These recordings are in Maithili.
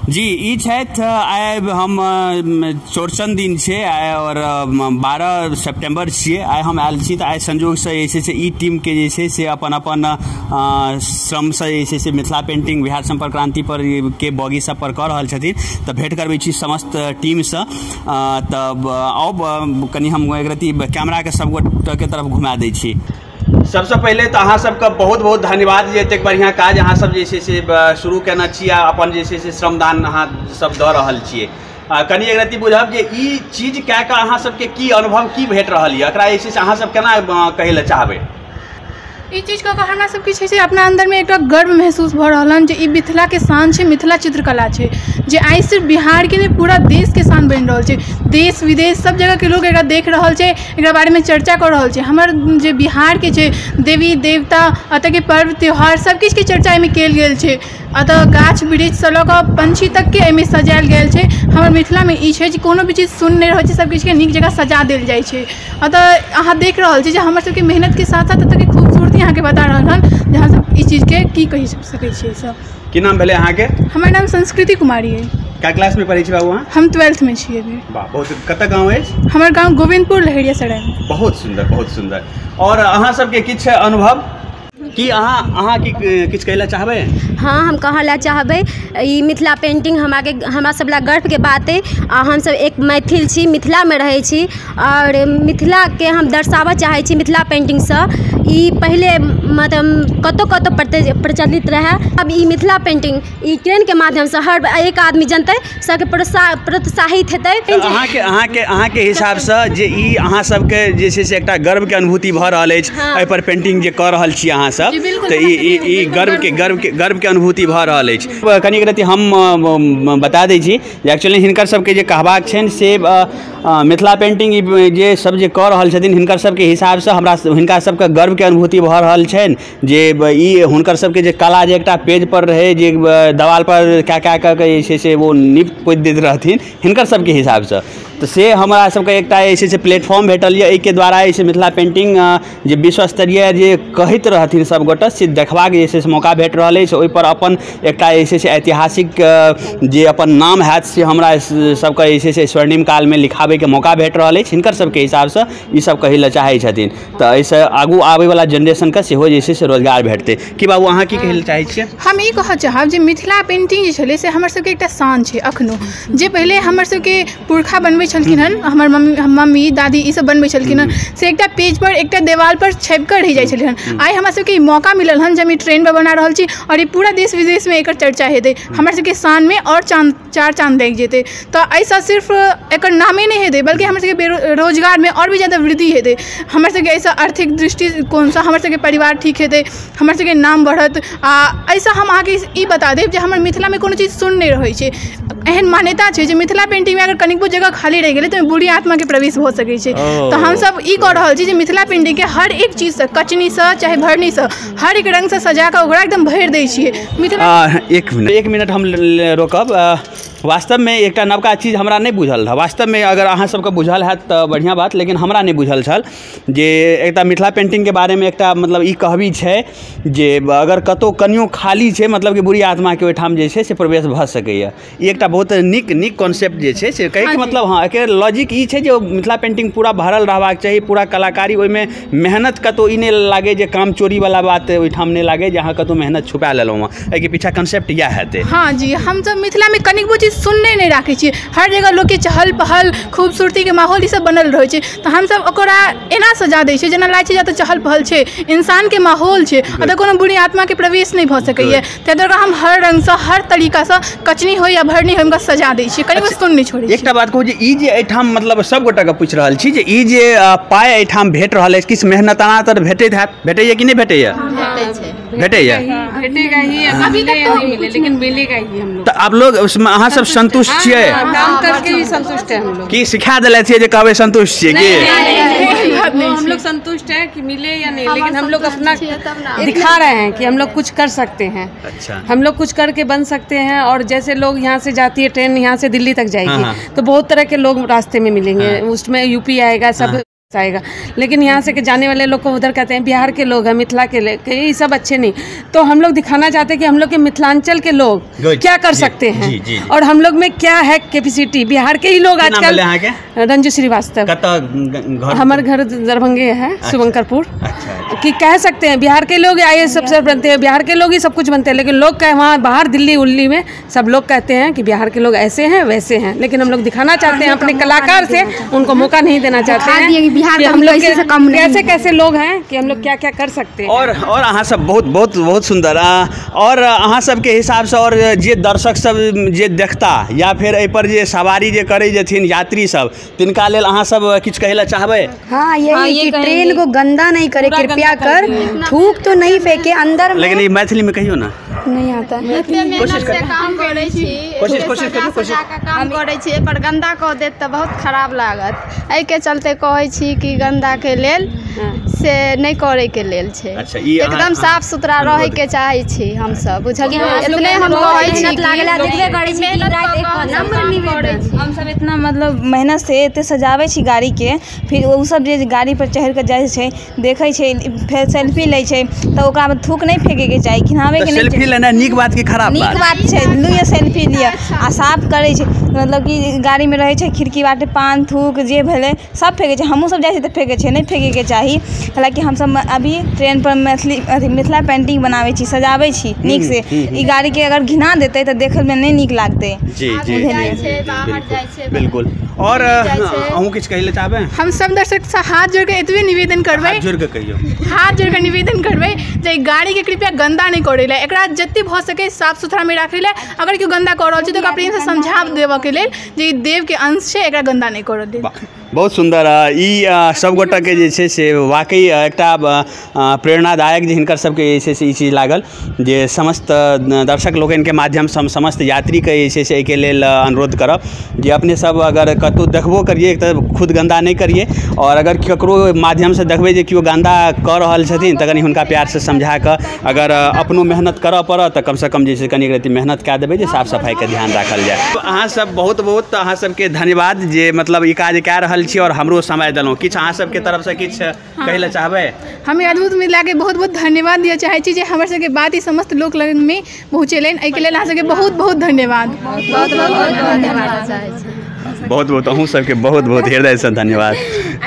जी ई छथि। आइ हम चौरचन दिन छै आइ और 12 सितम्बर छियै। आइ हम आयल छी तऽ आइ संजोगसँ जे छै से ई टीमके जे छै से अपन अपन श्रमसँ जे छै से मिथिला पेंटिंग बिहार संपर्क क्रांति पर के बॉगी सब पर कऽ रहल छथिन। तऽ भेंट करबै छी समस्त टीमसँ। तऽ आउ कनि हम एक रत्ती कैमराके सबगोटाके तरफ घुमा दै छी। सबसँ पहिले तऽ अहाँ सबके बहुत बहुत धन्यवाद जे एतेक बढ़िआँ काज अहाँ सब जे छै से शुरू केने छी आ अपन जे छै से श्रमदान अहाँ सब दऽ रहल छियै। कनि एक रत्ती बुझब जे ई चीज कए कऽ अहाँ सबके की अनुभव की भेट रहल यऽ, एकरा जे छै से अहाँ सब केना कहै लए चाहबै? ई चीज कऽ कऽ हमरा सबके छै से अपना अन्दरमे एकटा गर्व महसूस भऽ रहल हन जे ई मिथिलाके शान छै, मिथिला चित्रकला छै जे आइ सिर्फ बिहारके नहि पूरा देशके शान बनि रहल छै। देश विदेश सब जगहके लोक एकरा देख रहल छै, एकरा बारेमे चर्चा कऽ रहल छै। हमर जे बिहारके छै देवी देवता, एतऽके पर्व त्योहार सब किछुके चर्चा एहिमे कयल गेल छै। एतऽ गाछ वृक्षसँ लऽ कऽ पंछी तकके एहिमे सजायल गेल छै। हमर मिथिलामे ई छै जे कोनो भी चीज सुन्न नहि रहै छै, सब किछुके नीक जकाँ सजा देल जाइ छै। एतऽ अहाँ देख रहल छी जे हमर सबके मेहनतके साथ साथ एतऽके खूबसूरती अहाँके बता रहल हन जे हमसब ई चीजके की कहि सकै छियै। सब की नाम भेलै अहाँके? हमर नाम संस्कृति कुमारी अइ। कै क्लासमे पढ़ै छी बाबू अहाँ? हम 12thमे छी अभी। वाह, बहुत। कतऽ गाँव अछि? हमर गाँव गोविन्दपुर लहेरियासराय। बहुत सुन्दर, बहुत सुन्दर। और अहाँ सबके किछु अनुभव की अहाँ अहाँ की किछु कहै लए चाहबै? हाँ, हम कहऽ लए चाहबै ई मिथिला पेंटिंग हमराके हमरा सब लए गर्वके बात अइ। आ हमसब एक मैथिल छी, मिथिलामे रहै छी और मिथिलाके हम दर्शाबऽ चाहै छी मिथिला पेंटिंगसँ। ई पहिले मतलब कतहु कतहु प्रचलित रहै, अब ई मिथिला पेंटिंग ई ट्रेनके माध्यमसँ हर एक आदमी जनतै, सबके प्रोत्साहित हेतै। अहाँके अहाँके अहाँके हिसाबसँ जे ई अहाँ सबके जे छै से एकटा गर्वके अनुभूति भऽ रहल अछि एहिपर पेंटिंग जे कऽ रहल छी अहाँ सब, तऽ ई गर्वके गर्वके गर्वके अनुभूति भऽ रहल अछि। कनिक रति हम बता दै छी जे एक्चुअली हिनकर सबके जे कहबाक छनि से मिथिला पेंटिंग जे सब जे कऽ रहल छथिन हिनकर सबके हिसाबसँ हमरा हिनका सबके गर्वके अनुभूति भऽ रहल छनि जे ई हुनकर सबके जे कला जे एकटा पेज पर रहै जे देवाल पर कए कए कऽ जे छै से ओ नीप पोति दैत रहथिन हिनकर सबके हिसाबसँ, तऽ से हमरा सबके एकटा जे छै से प्लेटफॉर्म भेटल यऽ। एहिके द्वारा जे छै मिथिला पेंटिंग जे विश्वस्तरीय जे कहैत रहथिन सबगोटा से देखबाक जे छै से मौका भेट रहल अछि। ओहिपर अपन एकटा जे छै से ऐतिहासिक जे अपन नाम हैत से हमरा सबके जे छै से स्वर्णिम कालमे लिखाबैके मौका भेट रहल अछि। हिनकर सबके हिसाबसँ ई सब कहै लए चाहै छथिन। तऽ एहिसँ आगू आबैवला जेनरेशनके सेहो जे छै से रोजगार भेटतै। की बाबू अहाँ की कहै लए चाहै छियै? हम ई कहऽ चाहब जे मिथिला पेंटिंग जे छलै से हमर सबके एकटा शान छै। अखनो जे पहिले हमर सबके पुरखा बनबै छलखिन हन, हमर मम्मी दादी ई सब बनबै छलखिन हन, से एकटा पेज पर एकटा देवाल पर छपि कऽ रहि जाइ छलै हन। आइ हमरा सबके ई मौका मिलल हन जे हम ई ट्रेन पर बना रहल छी और ई पूरा देश विदेशमे एकर चर्चा हेतै। हमर सबके शानमे और चाँद चार चाँद लागि जेतै। तऽ एहिसँ सिर्फ एकर नामे नहि हेतै बल्कि हमर सबके रोजगारमे आओर भी ज्यादा वृद्धि हेतै। हमर सबके एहिसँ आर्थिक दृष्टिकोणसँ हमर सबके परिवार ठीक हेतै, हमर सबके नाम बढ़त। आ एहिसँ हम अहाँके ई बता देब जे हमर मिथिलामे कोनो चीज सुन्न नहि रहै छै। एहन मान्यता छै जे मिथिला पेंटिंगमे अगर कनिकबो जगह खाली रहि गेलै तऽ बुरी आत्माके प्रवेश भऽ सकै छै। तऽ हमसब ई कऽ रहल छी जे मिथिला पेंटिंगके हर एक चीजसँ, कचनीसँ चाहे भरनीसँ, हर एक रङ्गसँ सजा कऽ ओकरा एकदम भरि दै छियै मिथिला। एक मिनट हम रोकब। वास्तवमे एकटा नवका चीज हमरा नहि बुझल रहै। वास्तवमे अगर अहाँ सबके बुझल हैत तऽ बढ़िआँ बात, लेकिन हमरा नहि बुझल छल जे एकटा मिथिला पेंटिंगके बारेमे एकटा मतलब ई कहबी छै जे अगर कतहु कनियो खाली छै मतलब कि बुरी आत्माके ओहिठाम जे छै से प्रवेश भऽ सकैए। ई एकटा बहुत नीक नीक कॉन्सेप्ट जे छै से कहैके मतलब हँ एकर लॉजिक ई छै जे मिथिला पेंटिंग पूरा भरल रहबाक चाही, पूरा कलाकारी ओहिमे मेहनत कतहु ई नहि लागै जे काम चोरीवला बात ओहिठाम नहि लागै जे अहाँ कतहु मेहनत छुपा लेलहुँ हँ। एहिके पीछा कॉन्सेप्ट इएह हेतै। हाँ जी, हमसब मिथिलामे कनिकबो चीज सुनने नहि राखै छियै। हर जगह लोकके चहल पहल खूबसूरतीके माहौल ई सब बनल रहै छै। तऽ हमसब ओकरा एना सजा दै छियै जेना लागै छै जतऽ चहल पहल छै, इंसानके माहौल छै, ओतऽ कोनो बुरी आत्माके प्रवेश नहि भऽ सकैए। ताहि दुआरे हम हर रङ्गसँ हर तरीकासँ कचनी होइ या भरनी होइ हुनका सजा दै छियै, कनिकबो सुन नहि छोड़ै। एकटा बात कहू जे ई जे एहिठाम मतलब सबगोटाके पूछि रहल छी जे ई जे पाइ एहिठाम भेट रहल अछि किछु मेहनताना तऽ भेटैत हैत, भेटैए कि नहि भेटैए? भेटैए, भेटेगा ही। अभी तक तो नहीं मिले लेकिन मिलेगा ही हम लोग। तऽ आप लोग उसमें अहाँ सब संतुष्ट छियै? काम करके ही संतुष्ट है हम लोग। की सिखा देले छियै जे कहबै संतुष्ट छियै की? हम लोग संतुष्ट हैं कि मिले या नहीं, लेकिन हम लोग अपना दिखा रहे हैं कि हम लोग कुछ कर सकते हैं। अच्छा, हम लोग कुछ करके बन सकते हैं। और जैसे लोग यहाँ से जाती है ट्रेन, यहाँ से दिल्ली तक जाएगी तो बहुत तरह के लोग रास्ते में मिलेंगे, उसमें यूपी आएगा सब। आएगा, लेकिन यहाँ से के जाने वाले लोग को उधर कहते हैं बिहार के लोग हैं, मिथिला के लोग, ये सब अच्छे नहीं। तो हम लोग दिखाना चाहते हैं कि हम लोग के मिथिलांचल के लोग क्या कर सकते हैं जी, जी, जी। और हम लोग में क्या है कैपेसिटी। बिहार के ही लोग आजकल। रंजू श्रीवास्तव, हमारे घर दरभंगे है, शुभंकरपुर। कि कह सकते हैं बिहार के लोग आए सब सब बनते हैं, बिहार के लोग ही सब कुछ बनते हैं, लेकिन लोग कह वहाँ बाहर दिल्ली उल्ली में सब लोग कहते हैं कि बिहार के लोग ऐसे हैं वैसे हैं, लेकिन हम लोग दिखाना चाहते हैं अपने कलाकार से, उनको मौका नहीं देना चाहते हैं बिहार हम लोग कैसे कैसे लोग हैं कि हम लोग क्या क्या कर सकते हैं। और अहाँ सब बहुत बहुत बहुत सुंदर। और अहाँ सबके हिसाबसँ और जे दर्शक सब जे देखता या फिर एहि पर जे सवारी जे करै जेथिन यात्री सब, तिनका लेल अहाँ सब किछु कहै लए चाहबै? हाँ, यही कि ट्रेन को गंदा नहीं करे, कृपया कर, थूक तो नहीं फेंके अंदर। लेकिन ये मैथिली में कहियो ना, नहीं आता है। कोशिश काम करै छी, कोशिश कोशिश करू, कोशिश काम करै छी, एहि पर गंदा कऽ देत तऽ बहुत खराब लागत। एहिके चलते कहै छी कि गंदा के लेल से नहि करे के लेल छै। अच्छा, एकदम साफ सुथरा रहे के चाहे छी हम सब, बुझलियै? इतने हम कहै छी, हम सब इतना मतलब मेहनत से एते सजाबै छी गाड़ी के, फिर ओ सब जे गाड़ी पर चढ़ि के जाइ छै, देखै छै, फेर सेल्फी लै छै, तऽ ओकरा में थूक नहि फेंके के चाही, घिनाबै के नहि। सेल्फी लेनाइ नीक बात की खराब बात? नीक बात छै, लिअ सेल्फी लिअ। आ साफ करै छै, मतलब कि गाड़ी में रहै छै खिड़की बाटे पान थूक जे भेलै सब फेंकै छै। हमहूँ सब जाइ छियै तऽ फेंकै छै, नहि फेंकेके चाही। हालाँकि हमसब अभी ट्रेन पर मैथिली अथी मिथिला पेंटिंग बनाबै छी, सजाबै छी नीक से। ई गाड़ीके अगर घिना देतै तऽ देखैमे नहि नीक लागतै। जी जी बिल्कुल। और अहूँ किछु कहै लए चाहबै? हम सब दर्शकसँ हाथ जोड़िके एतबे निवेदन करबै, हाथ जोड़िके कहियौ, हाथ जोड़िके निवेदन करबै जे गाड़ीके कृपया गन्दा नहि करै लए, एकरा जते भऽ सकै साफ सुथरामे राखै लए। अगर केओ गन्दा कऽ रहल छै तऽ ओकरा प्रेमसँ समझा देबऽके लेल जे ई देवके अंश छै, एकरा गन्दा नहि करऽ लेल। बहुत सुंदर। ई सब गोटाके जे छै से वाकई एकटा प्रेरणादायक जे हिनकर सबके जे छै से ई चीज लागल जे समस्त दर्शक लोकनिके माध्यमसँ हम समस्त यात्रीके जे छै से एहिके लेल अनुरोध करब जे अपने सब अगर कतहु देखबो करिए तऽ खुद गन्दा नहि करिए, और अगर ककरो माध्यमसँ देखबै जे केओ गन्दा कऽ रहल छथिन तऽ कनि हुनका प्यारसँ समझा कऽ अगर अपनो मेहनत करऽ पड़त तऽ कमसँ कम जे छै कनि रति मेहनत कए देबै जे साफ सफाइके ध्यान राखल जाय। अहाँ सब बहुत बहुत अहाँ सबके धन्यवाद जे मतलब ई काज कए रहल छी और हमरो समय देलहुँ। किछु अहाँ सबके तरफसँ किछु कहै लए चाहबै? हम अद्भुत मिथिलाके बहुत बहुत धन्यवाद दिअ चाहै छी जे हमर सबके बात ई समस्त लोक लगमे पहुँचेलनि, एहिके लेल अहाँ सबके बहुत बहुत धन्यवाद। बहुत बहुत धन्यवाद चाहै छी। बहुत बहुत अहूँ सबके बहुत बहुत हृदयसँ धन्यवाद।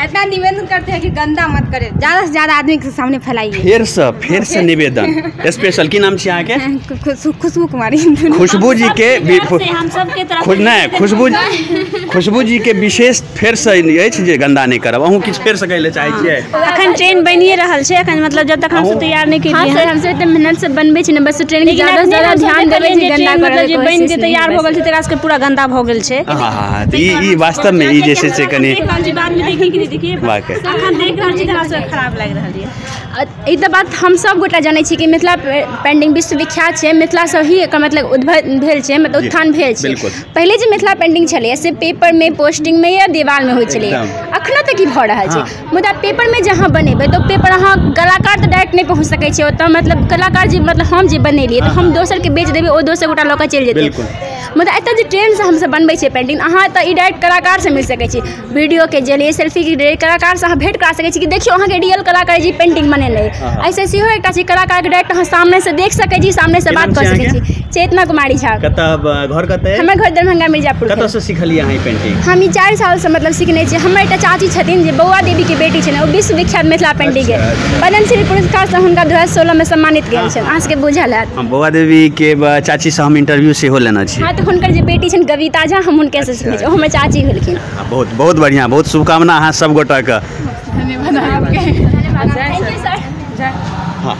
इतना निवेदन करते हैं कि गंदा मत करे, ज़्यादा से ज़्यादा आदमी के सामने फैलाइए। फेर से निवेदन स्पेशल। की नाम छी अहाँके? खुशबू कुमारी। खुशबू जी के नहि, खुशबू जी के विशेष फेरसँ अछि जे गंदा नहि करब। अहूँ किछु फेरसँ कहै लए चाहै छियै? अखन ट्रेन बनिए रहल छै, अखन मतलब जब तक हमसब तैयार नहि केलियै। हाँ सर, हमसब एते मेहनत से बनबै छी ने, बस ट्रेन के ज़्यादा से ज़्यादा ध्यान देबै छी। गंदा मतलब जे बनि के तैयार भऽ गेल छै तकरा सबके पूरा गंदा भऽ गेल छै। हाँ, ई वास्तव में ई जे छै से कनि बाद में देखी कि नहीं देखिए, अखन देख रहल छी तऽ हमरा सबके खराब लागि रहल यऽ। ई तऽ बात हम सब गोटा जानै छी कि मिथिला पेंटिंग विश्वविख्यात छै, मिथिलासँ ही एकर मतलब उद्भव भेल छै, मतलब उत्थान भेल छै। पहिले जे मिथिला पेंटिंग छलैए से पेपरमे, पोस्टिंगमे या दीवारमे होइ छलैए, अखनो तक ई भऽ रहल छै। मुदा पेपरमे जे अहाँ बनेबै तऽ पेपर अहाँ कलाकार तऽ डायरेक्ट नहि पहुँच सकै छै ओतऽ, मतलब कलाकार जे मतलब हम जे बनेलियै तऽ हम दोसरके बेच देबै, ओ दोसर गोटा लऽ कऽ चलि जेतै। मुदा एतऽ जे ट्रेनसँ हमसब बनबै छियै पेंटिंग, अहाँ तऽ ई डायरेक्ट कलाकारसँ मिल सकै छी, वीडियोके जरिए, सेल्फीके जरिए कलाकारसँ अहाँ भेंट करा सकै छी कि देखियौ अहाँके रियल कलाकार जी पेंटिंग बनेने। ऐसे सेहो एकटा छै कलाकारके डायरेक्ट अहाँ सामनेसँ देख सकै छी, सामनेसँ बात कऽ सकै छी। चेतना कुमारी झा। कतऽ घर? कतऽ? हमर घर दरभंगा मिर्जापुर। कतऽसँ सिखलियै अहाँ ई पेंटिंग? हम ई 4 सालसँ मतलब सिखने छी। हमर एकटा चाची छथिन जे बौआ देवीके बेटी छनि, ओ विश्वविख्यात मिथिला पेंटिंगके पद्मश्री पुरस्कारसँ हुनका 2016मे सम्मानित गेल छनि। अहाँ सबके बुझल हैत। हम बौआ देवीके चाचीसँ हम इंटरव्यू सेहो लेने छी। हाँ, तऽ हुनकर जे बेटी छनि कविता झा, हम हुनकेसँ सिखने छी, ओ हमर चाची भेलखिन। बहुत बहुत बढ़िआँ, बहुत शुभकामना अहाँ सब गोटाके। धन्यवाद। Thank you sir. हाँ।